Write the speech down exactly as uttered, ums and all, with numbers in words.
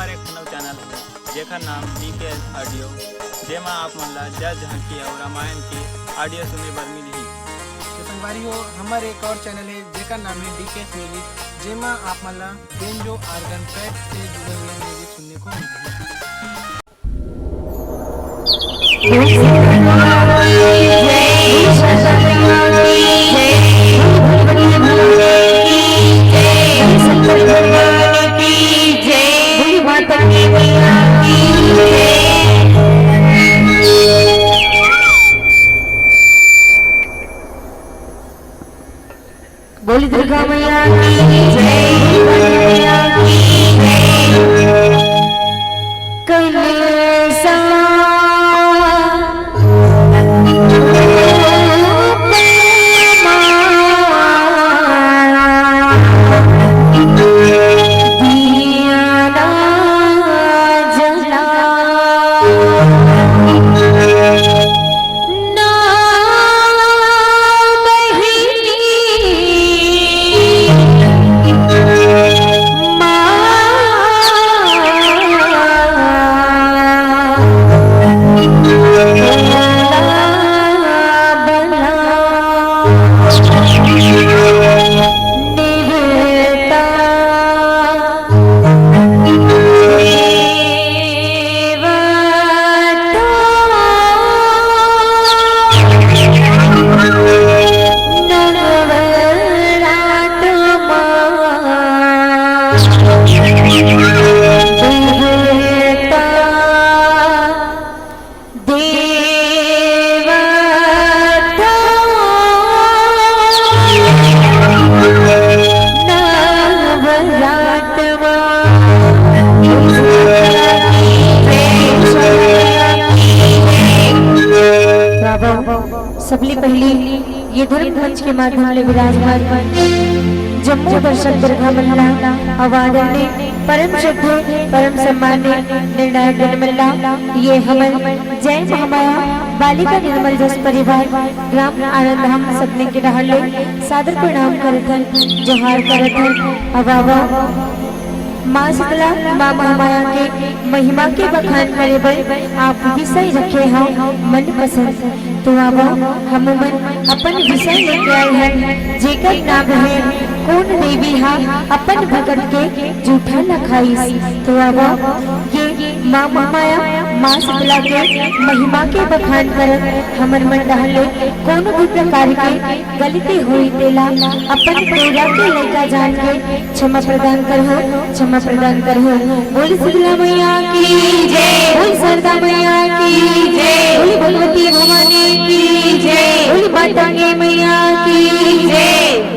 एक ठन अउ चैनल हे, जेकर नाम डीके ऑडियो, जेमा आप मन ला जस झांकी अउ रामायण के ऑडियो सुने बर मिलही। तो संगवारी हो, हमर एक और चैनल हे, जेकर नाम हे डीके म्यूजिक, जेमा आप मन ला बेंजो ऑर्गन पैड से जुड़े हुए म्यूजिक सुनने को मिलही। बोली दुर्गा मैया की जय, दुर्गा मैया की जय। कलसा दिया ना जला। ना बहिनी माँ बला निवता। बाबा, सबले पहली ये धर्म मंच के माध्यम ले विराजमान जम्मो दर्शक दीर्घा मन ला, अउ आदरणीय परम श्रद्धेय, परम सम्माननीय निर्णायक गण मन ला, ये हमन जय महामाया बालिका निर्मल जस परिवार ग्राम आनंद धाम सतनी के डहार ले सादर प्रणाम करत हन, जोहार करत हन। अब आवा माँ शीतला, माँ महामाया के महिमा के बखान करे बर आप विषय रखे हव मनपसंद। तो आवा, हम मन अपन विषय लेके आए हन, जेकर नाम हे कोन देवी हा अपन भगत के जूठा ल खाइस। तो आवा, ये माँ महामाया, माँ शीतला के महिमा के बखान करत हमर मन डहर ले कोनो भी प्रकार के गलती होई तेला अपन तेरा के लइका जान के क्षमा प्रदान करहु, क्षमा प्रदान करहु। बोल शीतला मैया की जय, बोल शारदा मैया की जय, बोल भगवती भवानी की जय, बोल माता के मैया की जय।